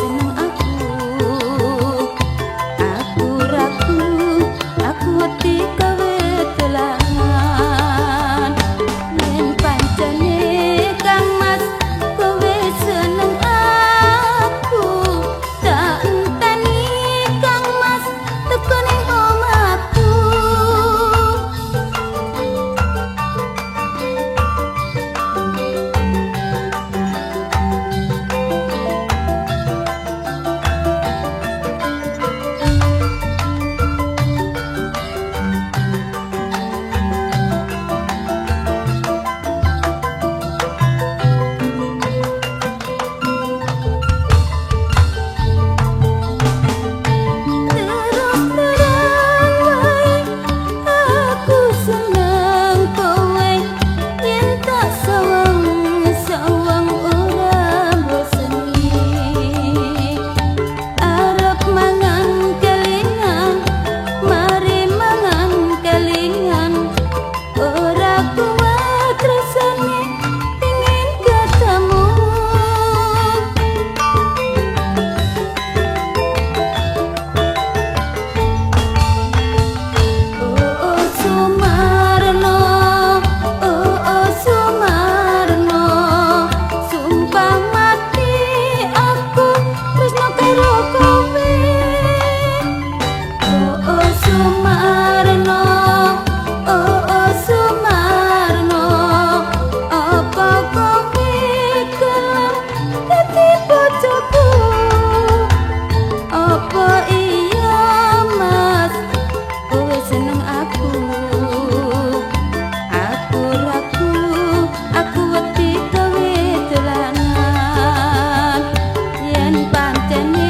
seneng aku? Aku ragu, aku wedi kowe dolanan. Yen pancene Kang Mas kowe seneng aku, tak enteni Kang Mas teko ning omahku. Terus terang wae aku seneng kowe, yen tak sawang sawang ora mboseni. Arep mangan kelingan, mari mangan kelingan, ora kuat rasane pingin ketemu. Oh Sumarno, oh Sumarno, sumpah mati aku tresno karo kowe. Oh Sumarno, oh Sumarno, apa kowe gelem dadi bojoku? Apa iya Mas kowe seneng aku? Aku ragu, aku wedi kowe dolanan. Yen pancene